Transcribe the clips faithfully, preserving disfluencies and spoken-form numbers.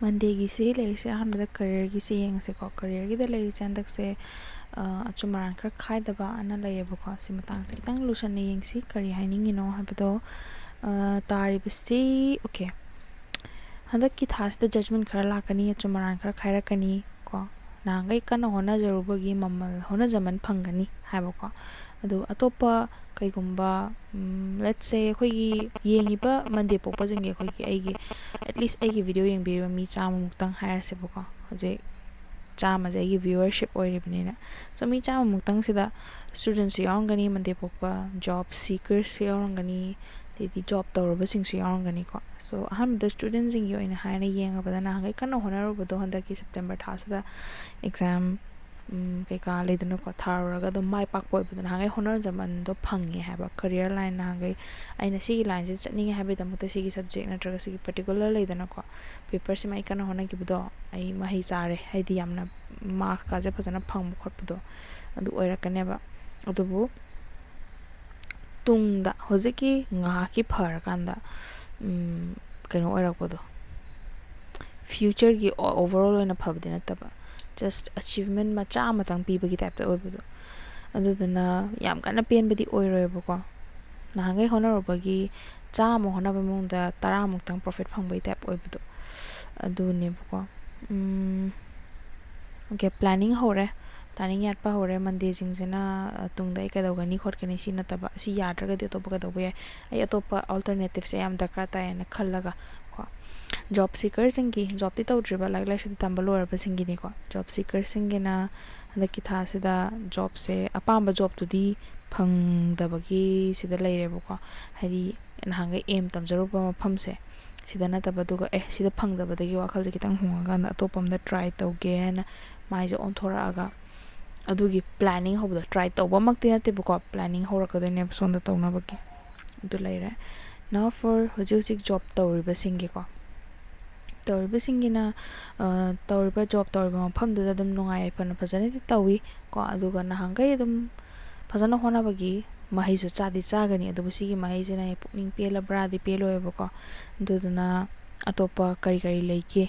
ꯃꯟꯗꯦꯒꯤꯁꯤ ꯂꯩꯔꯤꯁꯦ ꯑꯍꯥꯟꯕꯗ ꯀꯔꯤꯌꯔꯒꯤꯁꯤ ꯌꯦꯡꯁꯦꯀꯣ꯫ ꯀꯔꯤꯌꯔꯒꯤꯗ ꯂꯩꯔꯤꯁꯦ ꯍꯟꯗꯛꯁꯦ, ꯑ, ꯑꯆꯨꯝ ꯑꯔꯥꯟ ꯈꯔ ꯈꯥꯏꯗꯕ ꯑꯅ ꯂꯩꯌꯦꯕꯀꯣ꯫ ꯁꯤ ꯃꯇꯥꯡꯁꯦ ꯈꯤꯇꯪ ꯂꯨꯁꯟꯅ ꯌꯦꯡꯁꯤ꯫ ꯀꯔꯤ ꯍꯥꯏꯅꯤꯡꯉꯤꯅꯣ ꯍꯥꯏꯕꯗꯣ, ꯑ, ꯇꯥꯔꯤꯕꯁꯤ, okay, ꯍꯟꯗꯛꯀꯤ ꯊꯥꯁꯤꯗ judgment ꯈꯔ ꯂꯥꯛꯀꯅꯤ, ꯑꯆꯨꯝ ꯑꯔꯥꯟ ꯈꯔ ꯈꯥꯏꯔꯛꯀꯅꯤ ꯀꯣ꯫ ꯅꯍꯥꯟꯈꯩ ꯀꯟꯅ ꯍꯣꯠꯅꯖꯔꯨꯕꯒꯤ ꯃꯃꯜ, ꯍꯣꯠꯅꯖꯃꯟ ꯐꯪꯒꯅꯤ ꯍꯥꯏꯕꯀꯣ꯫ ꯑꯗꯨ ꯑꯇꯣꯞꯄ ꯀꯩꯒꯨꯝꯕ, ꯎꯝ, let's say ꯑꯩꯈꯣꯏꯒꯤ ꯌꯦꯡꯉꯤꯕ ꯃꯟꯗꯦ ꯄꯣꯛꯄꯁꯤꯡꯒꯤ, ꯑꯩꯈꯣꯏꯒꯤ, ꯑꯩꯒꯤ, at least ꯑꯩꯒꯤ video ꯌꯦꯡꯕꯤꯔꯤꯕ ꯃꯤ ꯆꯥꯝꯃꯃꯨꯛꯇꯪ ꯍꯥꯏꯔꯁꯦꯕꯀꯣ꯫ ꯍꯧꯖꯤꯛ ꯆꯥꯝꯃꯁꯦ ꯑꯩꯒꯤ viewership ꯑꯣꯏꯔꯤꯕꯅꯤꯅ꯫ So ꯃꯤ ꯆꯥꯝꯃꯃꯨꯛꯇꯪꯁꯤꯗ studentꯁꯨ ꯌꯥꯎꯔꯝꯒꯅꯤ, ꯃꯟꯗꯦ ꯄꯣꯛꯄ job seekerꯁꯨ ꯌꯥꯎꯔꯝꯒꯅꯤ, ꯑꯗꯩꯗꯤ job ꯇꯧꯔꯕꯁꯤꯡꯁꯨ ꯌꯥꯎꯔꯝꯒꯅꯤꯀꯣ꯫ So ꯑꯍꯥꯟꯕꯗ studentꯁꯤꯡꯒꯤ ꯑꯣꯏꯅ ꯍꯥꯏꯅ ꯌꯦꯡꯉꯕꯗ, ꯅꯍꯥꯟꯈꯩ ꯀꯟꯅ ꯍꯣꯠꯅꯔꯨꯕꯗꯣ ꯍꯟꯗꯛꯀꯤ September ꯊꯥꯁꯤꯗ exam, ꯎꯝ, ꯀꯩꯀꯥ ꯂꯩꯗꯅꯀꯣ, ꯊꯥꯔꯨꯔꯒ ꯑꯗꯨꯝ ꯃꯥꯏ ꯄꯥꯛꯄ ꯑꯣꯏꯕꯗꯣ, ꯅꯍꯥꯟꯈꯩ ꯍꯣꯠꯅꯖꯃꯟꯗꯣ ꯐꯪꯉꯦ ꯍꯥꯏꯕ꯫ Career line ꯅꯍꯥꯟꯈꯩ ꯑꯩꯅ ꯁꯤꯒꯤ lineꯁꯦ ꯆꯠꯅꯤꯡꯉꯦ ꯍꯥꯏꯕꯒꯤꯗꯃꯛꯇ ꯁꯤꯒꯤ subject ꯅꯠꯇ꯭ꯔꯒ ꯁꯤꯒꯤ particular ꯂꯩꯗꯅꯀꯣ, paperꯁꯤꯃ ꯑꯩ ꯀꯟꯅ ꯍꯣꯠꯅꯈꯤꯕꯗꯣ ꯑꯩ ꯃꯍꯩ ꯆꯥꯔꯦ, ꯍꯥꯏꯗꯤ ꯌꯥꯝꯅ markꯀꯁꯦ ꯐꯖꯅ ꯐꯪꯕ ꯈꯣꯠꯄꯗꯣ ꯑꯗꯨ ꯑꯣꯏꯔꯛꯀꯅꯦꯕ꯫ ꯑꯗꯨꯕꯨ ꯇꯨꯡꯗ ꯍꯧꯖꯤꯛꯀꯤ ꯉꯥꯏꯍꯥꯛꯀꯤ ꯐꯔꯀꯥꯟꯗ, ꯎꯝ, ꯀꯩꯅꯣ ꯑꯣꯏꯔꯛꯄꯗꯣ, futureꯒꯤ o-, overall ꯑꯣꯏꯅ ꯐꯕꯗꯤ ꯅꯠꯇꯕ, just achievement ꯃꯆꯥ ꯑꯃꯇꯪ ꯄꯤꯕꯒꯤ typeꯇ ꯑꯣꯏꯕꯗꯣ꯫ ꯑꯗꯨꯗꯨꯅ ꯌꯥꯝ ꯀꯟꯅ ꯄꯦꯟꯕꯗꯤ ꯑꯣꯏꯔꯣꯏꯕꯀꯣ꯫ ꯅꯍꯥꯟꯈꯩ ꯍꯣꯠꯅꯔꯨꯕꯒꯤ ꯆꯥꯝꯃ ꯍꯣꯠꯅꯕ ꯃꯅꯨꯡꯗ ꯇꯔꯥꯃꯨꯛꯇꯪ profit ꯐꯪꯕꯒꯤ type ꯑꯣꯏꯕꯗꯣ, ꯑꯗꯨꯅꯦꯕꯀꯣ꯫ ꯎꯝ, okay, planning ꯍꯧꯔꯦ, planning ꯌꯥꯠꯄ ꯍꯧꯔꯦ꯫ ꯃꯟꯗꯦꯁꯤꯡꯁꯤꯅ, ꯑ, ꯇꯨꯡꯗ ꯑꯩ ꯀꯩꯗꯧꯒꯅꯤ ꯈꯣꯠꯀꯅꯤ, ꯁꯤ ꯅꯠꯇꯕ, ꯑꯁꯤ ꯌꯥꯗ꯭ꯔꯒꯗꯤ ꯑꯇꯣꯞꯄ ꯀꯩꯗꯧꯕ ꯌꯥꯏ, ꯑꯩ ꯑꯇꯣꯞꯄ alternativeꯁꯦ ꯌꯥꯝ ꯗꯔꯀꯥꯔ ꯇꯥꯏꯌꯦꯅ ꯈꯜꯂꯒ ꯀꯣ꯫ Job seekerꯁꯤꯡꯒꯤ, jobꯇꯤ ꯇꯧꯗ꯭ꯔꯤꯕ, ꯂꯥꯏꯔꯤꯛ ꯂꯥꯏꯁꯨꯗꯤ ꯇꯝꯕ ꯂꯣꯏꯔꯕꯁꯤꯡꯒꯤꯅꯤꯀꯣ꯫ Job seekerꯁꯤꯡꯒꯤꯅ ꯍꯟꯗꯛꯀꯤ ꯊꯥꯁꯤꯗ jobꯁꯦ, ꯑꯄꯥꯝꯕ jobꯇꯨꯗꯤ ꯐꯪꯗꯕꯒꯤ ꯁꯤꯗ ꯂꯩꯔꯦꯕꯀꯣ꯫ ꯍꯥꯏꯗꯤ ꯅꯍꯥꯟꯈꯩ aim ꯇꯝꯖꯔꯨꯕ ꯃꯐꯝꯁꯦ ꯁꯤꯗ ꯅꯠꯇꯕ, ꯑꯗꯨꯒ ꯑꯦ, ꯁꯤꯗ ꯐꯪꯗꯕꯗꯒꯤ ꯋꯥꯈꯜꯁꯦ ꯈꯤꯇꯪ ꯍꯣꯡꯉꯀꯥꯟꯗ ꯑꯇꯣꯞꯄ ꯑꯃꯗ try ꯇꯧꯒꯦ ꯍꯥꯏꯅ ꯃꯥꯏꯁꯦ ꯑꯣꯟꯊꯣꯔꯛꯑꯒ, ꯑꯗꯨꯒꯤ planning ꯍꯧꯕꯗꯣ, try ꯇꯧꯕꯃꯛꯇꯤ ꯅꯠꯇꯦꯕꯀꯣ, planning ꯍꯧꯔꯛꯀꯗꯣꯏꯅꯦꯕ ꯁꯣꯝꯗ ꯇꯧꯅꯕꯒꯤ꯫ ꯑꯗꯨ ꯂꯩꯔꯦ꯫ Now for ꯍꯧꯖꯤꯛ ꯍꯧꯖꯤꯛ job ꯇꯧꯔꯤꯕꯁꯤꯡꯒꯤꯀꯣ, ꯇꯧꯔꯤꯕꯁꯤꯡꯒꯤꯅ, ꯑ, ꯇꯧꯔꯤꯕ job ꯇꯧꯔꯤꯕ ꯃꯐꯝꯗꯨꯗ ꯑꯗꯨꯝ ꯅꯨꯡꯉꯥꯏ ꯌꯥꯏꯐꯅ ꯐꯖꯅꯗꯤ ꯇꯧꯏ ꯀꯣ, ꯑꯗꯨꯒ ꯅꯍꯥꯟꯈꯩ ꯑꯗꯨꯝ ꯐꯖꯅ ꯍꯣꯠꯅꯕꯒꯤ ꯃꯍꯩꯁꯨ ꯆꯥꯗꯤ ꯆꯥꯒꯅꯤ, ꯑꯗꯨꯕꯨ ꯁꯤꯒꯤ ꯃꯍꯩꯁꯤꯅ ꯄꯨꯛꯅꯤꯡ ꯄꯦꯜꯂꯕ꯭ꯔꯥꯗꯤ ꯄꯦꯜꯂꯣꯏꯕꯀꯣ꯫ ꯑꯗꯨꯗꯨꯅ ꯑꯇꯣꯞꯄ ꯀꯔꯤ ꯀꯔꯤ ꯂꯩꯒꯦ,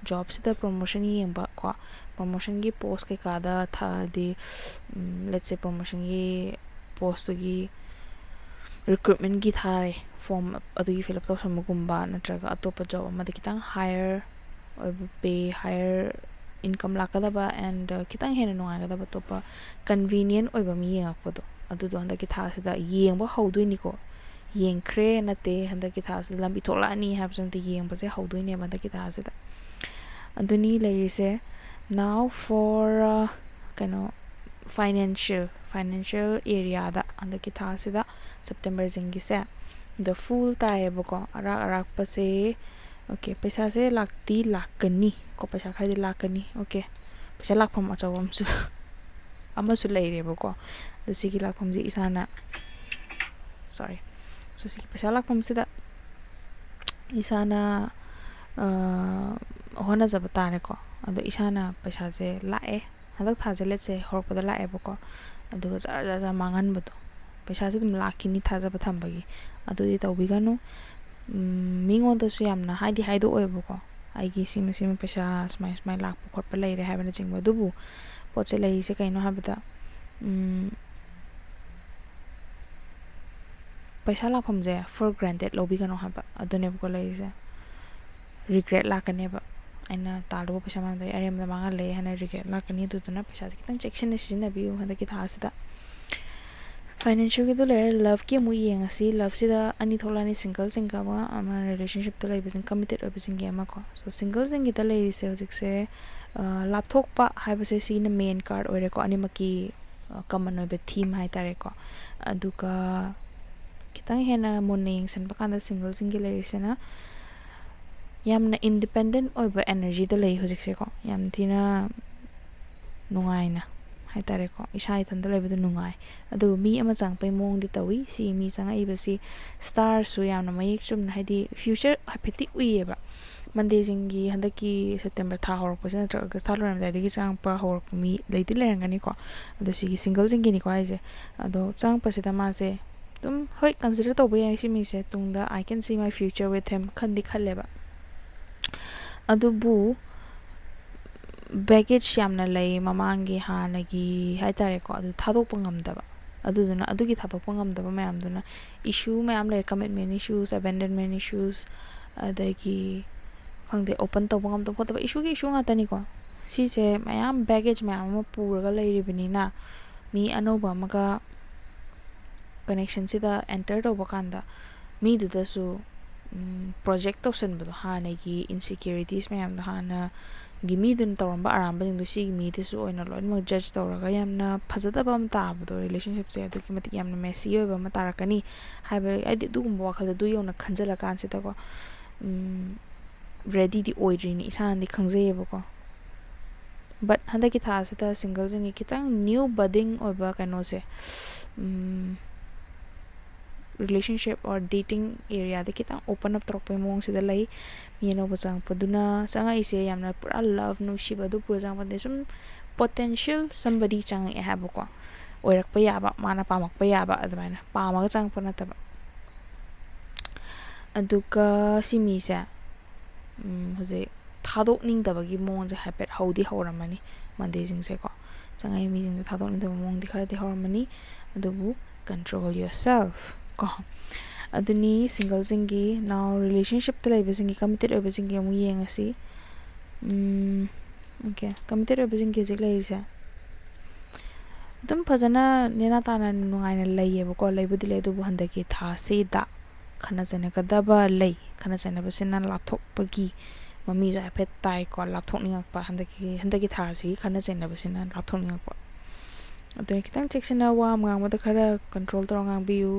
ꯖꯣꯕꯁꯤꯗ ꯄ꯭ꯔꯣꯃꯣꯁꯟ ꯌꯦꯡꯕ ꯀꯣ, ꯄ꯭ꯔꯣꯃꯣꯁꯟꯒꯤ ꯄꯣꯁ ꯀꯩꯀꯥꯗ ꯊꯥꯗꯤ, let's say ꯄ꯭ꯔꯣꯃꯣꯁꯟꯒꯤ ꯄꯣꯁꯇꯨꯒꯤ ꯔꯤꯀ꯭ꯔꯨꯠꯃꯦꯟꯒꯤ ꯊꯥꯔꯦ, ꯐꯣꯝ ꯑꯗꯨꯒꯤ ꯐꯤꯜ ꯑꯞ ꯇꯧꯁꯟꯕꯒꯨꯝꯕ, ꯅꯠꯇ꯭ꯔꯒ ꯑꯇꯣꯞꯄ ꯖꯣꯕ ꯑꯃꯗ ꯈꯤꯇꯪ ꯍꯥꯏꯌꯔ ꯑꯣꯏꯕ, ꯄꯦ ꯍꯥꯏꯌꯔ, ꯏꯟꯀꯝ ꯂꯥꯛꯀꯗꯕ ꯑꯦꯟ ꯈꯤꯇꯪ ꯍꯦꯟꯅ ꯅꯨꯡꯉꯥꯏꯒꯗꯕ ꯑꯇꯣꯞꯄ ꯀꯟꯚꯤꯅꯤꯌꯦꯟ ꯑꯣꯏꯕ ꯑꯃ ꯌꯦꯡꯉꯛꯄꯗꯣ, ꯑꯗꯨꯗꯣ ꯍꯟꯗꯛꯀꯤ ꯊꯥꯁꯤꯗ ꯌꯦꯡꯕ ꯍꯧꯗꯣꯏꯅꯤꯀꯣ꯫ ꯌꯦꯡꯈ꯭ꯔꯦ ꯅꯠꯇꯦ, ꯍꯟꯗꯛꯀꯤ ꯊꯥꯁꯤꯗ ꯂꯝꯕꯤ ꯊꯣꯛꯂꯛꯑꯅꯤ ꯍꯥꯏꯕꯁꯤꯃꯗꯤ ꯌꯦꯡꯕꯁꯦ ꯍꯧꯗꯣꯏꯅꯦꯕ ꯍꯟꯗꯛꯀꯤ ꯊꯥꯁꯤꯗ꯫ ꯑꯗꯨꯅꯤ ꯂꯩꯔꯤꯁꯦ꯫ Now for, uh, ꯀꯩꯅꯣ, ꯐꯥꯏꯅꯥꯟꯁꯤꯌꯦꯜ, ꯐꯥꯏꯅꯥꯟꯁꯤꯌꯦꯜ ꯑꯦꯔꯤꯌꯥꯗ ꯍꯟꯗꯛꯀꯤ ꯊꯥꯁꯤꯗ, ꯁꯦꯞꯇꯦꯝꯕꯔꯁꯤꯡꯒꯤꯁꯦ, ꯗ ꯐꯨꯜ ꯇꯥꯏꯌꯦꯕꯀꯣ꯫ ꯑꯔꯥꯛ ꯑꯔꯥꯛꯄꯁꯦ, ꯑꯣꯀꯦ, ꯄꯩꯁꯥꯁꯦ ꯂꯥꯛꯇꯤ ꯂꯥꯛꯀꯅꯤ ꯀꯣ, ꯄꯩꯁꯥ ꯈꯔꯗꯤ ꯂꯥꯛꯀꯅꯤ꯫ ꯑꯣꯀꯦ, ꯄꯩꯁꯥ ꯂꯥꯛꯐꯝ ꯑꯆꯧꯕ ꯑꯃꯁꯨ ꯑꯃꯁꯨ ꯂꯩꯔꯦꯕꯀꯣ꯫ ꯑꯗꯣ ꯁꯤꯒꯤ ꯂꯥꯛꯐꯝꯁꯦ ꯏꯁꯥꯅ, ꯁꯣꯔꯤ, ꯁꯣ ꯁꯤꯒꯤ ꯄꯩꯁꯥ ꯂꯥꯛꯐꯝꯁꯤꯗ ꯏꯁꯥꯅ, ꯑ, ꯍꯣꯠꯅꯖꯕ ꯇꯥꯔꯦꯀꯣ꯫ ꯑꯗꯣ ꯏꯁꯥꯅ ꯄꯩꯁꯥꯁꯦ ꯂꯥꯛꯑꯦ, ꯍꯟꯗꯛ ꯊꯥꯁꯦ, let's say, ꯍꯧꯔꯛꯄꯗ ꯂꯥꯛꯑꯦꯕꯀꯣ, ꯑꯗꯨꯒ ꯖꯔ ꯖꯔ ꯖꯔ ꯃꯥꯡꯍꯟꯕꯗꯣ, ꯄꯩꯁꯥꯁꯦ ꯑꯗꯨꯝ ꯂꯥꯛꯈꯤꯅꯤ ꯊꯥꯖꯕ ꯊꯝꯕꯒꯤ, ꯑꯗꯨꯗꯤ ꯇꯧꯕꯤꯒꯅꯨ꯫ ꯎꯝ, ꯃꯤꯉꯣꯟꯗꯁꯨ ꯌꯥꯝꯅ ꯍꯥꯏꯗꯤ ꯍꯥꯏꯗꯣꯛꯑꯣꯏꯕꯀꯣ, ꯑꯩꯒꯤ ꯁꯤꯃ ꯁꯤꯃ ꯄꯩꯁꯥ ꯁꯨꯃꯥꯏ ꯁꯨꯃꯥꯏ ꯂꯥꯛꯄ ꯈꯣꯠꯄ ꯂꯩꯔꯦ ꯍꯥꯏꯕꯅꯆꯤꯡꯕ꯫ ꯑꯗꯨꯕꯨ ꯄꯣꯠꯁꯦ ꯂꯩꯔꯤꯁꯦ ꯀꯩꯅꯣ ꯍꯥꯏꯕꯗ, ꯎꯝ, ꯄꯩꯁꯥ ꯂꯥꯛꯐꯝꯁꯦ for granted ꯂꯧꯕꯤꯒꯅꯣ ꯍꯥꯏꯕ, ꯑꯗꯨꯅꯦꯕꯀꯣ ꯂꯩꯔꯤꯁꯦ꯫ ꯔꯤꯒ꯭ꯔꯦꯠ ꯂꯥꯛꯀꯅꯦꯕ, ꯑꯩꯅ ꯇꯥꯜꯂꯨꯕ ꯄꯩꯁꯥ ꯃꯌꯥꯝꯗꯣ ꯑꯩ ꯑꯔꯦꯝꯕꯗ ꯃꯥꯡꯍꯜꯂꯦ ꯍꯥꯏꯅ ꯔꯤꯒ꯭ꯔꯦꯠ ꯂꯥꯛꯀꯅꯤ꯫ ꯑꯗꯨꯗꯨꯅ ꯄꯩꯁꯥꯁꯦ ꯈꯤꯇꯪ ꯆꯦꯛꯁꯤꯟꯅ ꯁꯤꯖꯤꯟꯅꯕꯤꯌꯨ ꯍꯟꯗꯛꯀꯤ ꯊꯥꯁꯤꯗ꯫ ꯐꯥꯏꯅꯥꯟꯁꯤꯌꯦꯜꯒꯤꯗꯣ ꯂꯩꯔꯦ, ꯂꯞꯀꯤ ꯑꯃꯨꯛ ꯌꯦꯡꯉꯁꯤ꯫ ꯂꯞꯁꯤꯗ ꯑꯅꯤ ꯊꯣꯛꯂꯛꯑꯅꯤ, ꯁꯤꯡꯒꯜꯁꯤꯡꯒ ꯑꯃ, ꯑꯃ ꯔꯤꯂꯦꯁꯟꯁꯤꯞꯇ ꯂꯩꯕꯁꯤꯡ, ꯀꯃꯤꯇꯦꯠ ꯑꯣꯏꯕꯁꯤꯡꯒꯤ ꯑꯃ ꯀꯣ꯫ ꯁꯣ ꯁꯤꯡꯒꯜꯁꯤꯡꯒꯤꯗ ꯂꯩꯔꯤꯁꯦ ꯍꯧꯖꯤꯛꯁꯦ, ꯑ, ꯂꯥꯞꯊꯣꯛꯄ ꯍꯥꯏꯕꯁꯦ ꯁꯤꯅ ꯃꯦꯟ ꯀꯥꯔꯠ ꯑꯣꯏꯔꯦꯀꯣ, ꯑꯅꯤꯃꯛꯀꯤ, ꯑ, ꯀꯃꯟ ꯑꯣꯏꯕ ꯊꯤꯝ ꯍꯥꯏꯇꯥꯔꯦꯀꯣ꯫ ꯑꯗꯨꯒ ꯈꯤꯇꯪ ꯍꯦꯟꯅ ꯃꯨꯟꯅ ꯌꯦꯡꯁꯤꯟꯕ ꯀꯥꯟꯗ ꯁꯤꯡꯒꯜꯁꯤꯡꯒꯤ ꯂꯩꯔꯤꯁꯤꯅ ꯌꯥꯝꯅ ꯏꯟꯗꯤꯄꯦꯟꯗꯦꯟ ꯑꯣꯏꯕ ꯑꯦꯅꯔꯖꯤꯗ ꯂꯩ ꯍꯧꯖꯤꯛꯁꯦꯀꯣ꯫ ꯌꯥꯝ ꯊꯤꯅ ꯅꯨꯡꯉꯥꯏꯅ ꯍꯥꯏꯇꯥꯔꯦꯀꯣ, ꯏꯁꯥ ꯏꯊꯟꯇ ꯂꯩꯕꯗ ꯅꯨꯡꯉꯥꯏ꯫ ꯑꯗꯨꯕꯨ ꯃꯤ ꯑꯃ ꯆꯪꯉꯛꯄꯩ ꯃꯑꯣꯡꯗꯤ ꯇꯧꯏ꯫ ꯁꯤ ꯃꯤ ꯆꯪꯉꯛꯏꯕꯁꯤ ꯁ꯭ꯇꯥꯔꯁꯨ ꯌꯥꯝꯅ ꯃꯌꯦꯛ ꯆꯨꯝꯅ, ꯍꯥꯏꯗꯤ ꯐ꯭ꯌꯨꯆꯔ ꯍꯥꯏꯐꯦꯠꯇꯤ ꯎꯏꯌꯦꯕ꯫ ꯃꯟꯗꯦꯁꯤꯡꯒꯤ ꯍꯟꯗꯛꯀꯤ ꯁꯦꯞꯇꯦꯝꯕꯔ ꯊꯥ ꯍꯧꯔꯛꯄꯁꯤ ꯅꯠꯇ꯭ꯔꯒ ꯑꯥꯒꯁ ꯊꯥ ꯂꯣꯏꯔꯝꯗꯥꯏꯗꯒꯤ ꯆꯪꯉꯛꯄ ꯍꯧꯔꯛꯄ ꯃꯤ ꯂꯩꯗꯤ ꯂꯩꯔꯝꯒꯅꯤꯀꯣ꯫ ꯑꯗꯣ ꯁꯤꯒꯤ ꯁꯤꯡꯒꯜꯁꯤꯡꯒꯤꯅꯤꯀꯣ ꯍꯥꯏꯁꯦ꯫ ꯑꯗꯣ ꯆꯪꯉꯛꯄꯁꯤꯗ ꯃꯥꯁꯦ ꯑꯗꯨꯝ, ꯍꯣꯏ, ꯀꯟꯁꯤꯗꯔ ꯇꯧꯕ ꯌꯥꯏ ꯁꯤ ꯃꯤꯁꯦ, ꯇꯨꯡꯗ "I can see my future with him" ꯈꯟꯗꯤ ꯈꯜꯂꯦꯕ꯫ ꯑꯗꯨꯕꯨ baggage ꯌꯥꯝꯅ ꯂꯩ ꯃꯃꯥꯡꯒꯤ ꯍꯥꯟꯅꯒꯤ ꯍꯥꯏꯇꯥꯔꯦꯀꯣ, ꯑꯗꯨ ꯊꯥꯗꯣꯛꯄ ꯉꯝꯗꯕ꯫ ꯑꯗꯨꯗꯨꯅ ꯑꯗꯨꯒꯤ ꯊꯥꯗꯣꯛꯄ ꯉꯝꯗꯕ ꯃꯌꯥꯝꯗꯨꯅ issue ꯃꯌꯥꯝ ꯂꯩꯔꯦ, commitment issues, abandonment issues, ꯑꯗꯒꯤ ꯈꯪꯗꯦ, open ꯇꯧꯕ ꯉꯝꯗꯕ ꯈꯣꯠꯇꯕ, issueꯒꯤ issue ꯉꯥꯛꯇꯅꯤꯀꯣ꯫ ꯁꯤꯁꯦ ꯃꯌꯥꯝ baggage ꯃꯌꯥꯝ ꯑꯃ ꯄꯨꯔꯒ ꯂꯩꯔꯤꯕꯅꯤꯅ ꯃꯤ ꯑꯅꯧꯕ ꯑꯃꯒ connectionꯁꯤꯗ enter ꯇꯧꯕ ꯀꯥꯟꯗ ꯃꯤꯗꯨꯗꯁꯨ project ꯇꯧꯁꯟꯕꯗꯣ, ꯍꯥꯟꯅꯒꯤ insecurities ꯃꯌꯥꯝꯗꯣ, ꯍꯥꯟꯅꯒꯤ ꯃꯤꯗꯨꯅ ꯇꯧꯔꯝꯕ ꯑꯔꯥꯟꯕꯁꯤꯡꯗꯣ ꯁꯤꯒꯤ ꯃꯤꯗꯁꯨ ꯑꯣꯏꯅ ꯂꯣꯏꯅꯃꯛ judge ꯇꯧꯔꯒ ꯌꯥꯝꯅ ꯐꯖꯗꯕ ꯑꯃ ꯇꯥꯕꯗꯣ, relationshipꯁꯦ ꯑꯗꯨꯛꯀꯤ ꯃꯇꯤꯛ ꯌꯥꯝꯅ messy ꯑꯣꯏꯕ ꯑꯃ ꯇꯥꯔꯛꯀꯅꯤ ꯍꯥꯏꯕ, ꯍꯥꯏꯗꯤ ꯑꯗꯨꯒꯨꯝꯕ ꯋꯥꯈꯜꯗꯣ ꯑꯗꯨ ꯌꯧꯅ ꯈꯟꯖꯜꯂꯀꯥꯟꯁꯤꯗꯀꯣ, readyꯗꯤ ꯑꯣꯏꯗ꯭ꯔꯤꯅꯤ ꯏꯁꯥꯅꯗꯤ ꯈꯪꯖꯩꯌꯦꯕꯀꯣ꯫ But ꯍꯟꯗꯛꯀꯤ ꯊꯥꯁꯤꯗ singleꯁꯤꯡꯒꯤ ꯈꯤꯇꯪ new budding ꯑꯣꯏꯕ ꯀꯩꯅꯣꯁꯦ, relationship or dating areaꯗ ꯈꯤꯇꯪ open up ꯇꯧꯔꯛꯄꯒꯤ ꯃꯑꯣꯡꯁꯤꯗ ꯂꯩ꯫ ꯃꯤ ꯑꯅꯧꯕ ꯆꯪꯉꯛꯄꯗꯨꯅ, ꯆꯪꯉꯛꯏꯁꯦ ꯌꯥꯝꯅ ꯄꯨꯔꯥ love, ꯅꯨꯡꯁꯤꯕ ꯑꯗꯨ ꯄꯨꯔ ꯆꯪꯉꯛꯄ ꯅꯠꯇꯦ, ꯁꯨꯝ potential somebody ꯆꯪꯉꯛꯑꯦ ꯍꯥꯏꯕꯀꯣ, ꯑꯣꯏꯔꯛꯄ ꯌꯥꯕ, ꯃꯥꯅ ꯄꯥꯝꯃꯛꯄ ꯌꯥꯕ, ꯑꯗꯨꯃꯥꯏꯅ ꯄꯥꯝꯃꯒ ꯆꯪꯉꯛꯄ ꯅꯠꯇꯕ꯫ ꯑꯗꯨꯒ ꯁꯤ ꯃꯤꯁꯦ ꯍꯧꯖꯤꯛ ꯊꯥꯗꯣꯛꯅꯤꯡꯗꯕꯒꯤ ꯃꯑꯣꯡꯁꯦ ꯍꯥꯏꯐꯦꯠ ꯍꯧꯗꯤ ꯍꯧꯔꯝꯃꯅꯤ꯫ Mondayꯁꯤꯡꯁꯦꯀꯣ, ꯆꯪꯉꯛꯏ ꯃꯤꯁꯤꯡꯁꯦ ꯊꯥꯗꯣꯛꯅꯤꯡꯗꯕ ꯃꯑꯣꯡꯗꯤ ꯈꯔꯗꯤ ꯍꯧꯔꯝꯃꯅꯤ꯫ ꯑꯗꯨꯕꯨ control yourself ꯀꯣ꯫ ꯑꯗꯨꯅꯤ singleꯁꯤꯡꯒꯤ꯫ Now relationshipꯇ ꯂꯩꯕꯁꯤꯡꯒꯤ, committed ꯑꯣꯏꯕꯁꯤꯡꯒꯤ ꯑꯃꯨꯛ ꯌꯦꯡꯉꯁꯤ꯫ Okay, committed ꯑꯣꯏꯕꯁꯤꯡꯒꯤ ꯍꯧꯖꯤꯛ ꯂꯩꯔꯤꯁꯦ ꯑꯗꯨꯝ ꯐꯖꯅ ꯅꯦꯅꯥ ꯇꯥꯅ ꯅꯨꯡꯉꯥꯏꯅ ꯂꯩꯌꯦꯕꯀꯣ, ꯂꯩꯕꯨꯗꯤ ꯂꯩ, ꯑꯗꯨꯕꯨ ꯍꯟꯗꯛꯀꯤ ꯊꯥꯁꯤꯗ ꯈꯠꯅ ꯆꯩꯅꯒꯗꯕ ꯂꯩ꯫ ꯈꯠꯅ ꯆꯩꯅꯕꯁꯤꯅ ꯂꯥꯞꯊꯣꯛꯄꯒꯤ ꯃꯃꯤꯁꯨ ꯍꯥꯏꯐꯦꯠ ꯇꯥꯏꯀꯣ, ꯂꯥꯞꯊꯣꯛꯅꯤꯡꯉꯛꯄ, ꯍꯟꯗꯛꯀꯤ, ꯍꯟꯗꯛꯀꯤ ꯊꯥꯁꯤꯒꯤ ꯈꯠꯅ ꯆꯩꯅꯕꯁꯤꯅ ꯂꯥꯞꯊꯣꯛꯅꯤꯡꯉꯛꯄ꯫ ꯑꯗꯨꯅ ꯈꯤꯇꯪ ꯆꯦꯛꯁꯤꯟꯅ ꯋꯥ ꯑꯃ ꯉꯥꯡꯕꯗ ꯈꯔ control ꯇꯧꯔ ꯉꯥꯡꯕꯤꯌꯨ꯫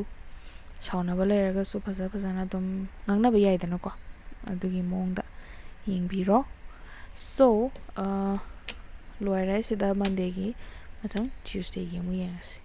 ꯁꯥꯎꯅꯕ ꯂꯩꯔꯒꯁꯨ ꯐꯖ ꯐꯖꯅ ꯑꯗꯨꯝ ꯉꯥꯡꯅꯕ ꯌꯥꯏꯗꯅꯀꯣ, ꯑꯗꯨꯒꯤ ꯃꯑꯣꯡꯗ ꯌꯦꯡꯕꯤꯔꯣ꯫ So, ꯂꯣꯏꯔꯦ꯫ ꯁꯤꯗ Mondayꯒꯤ꯫ ꯃꯊꯪ Tuesdayꯒꯤ ꯑꯃꯨꯛ ꯌꯦꯡꯉꯁꯤ꯫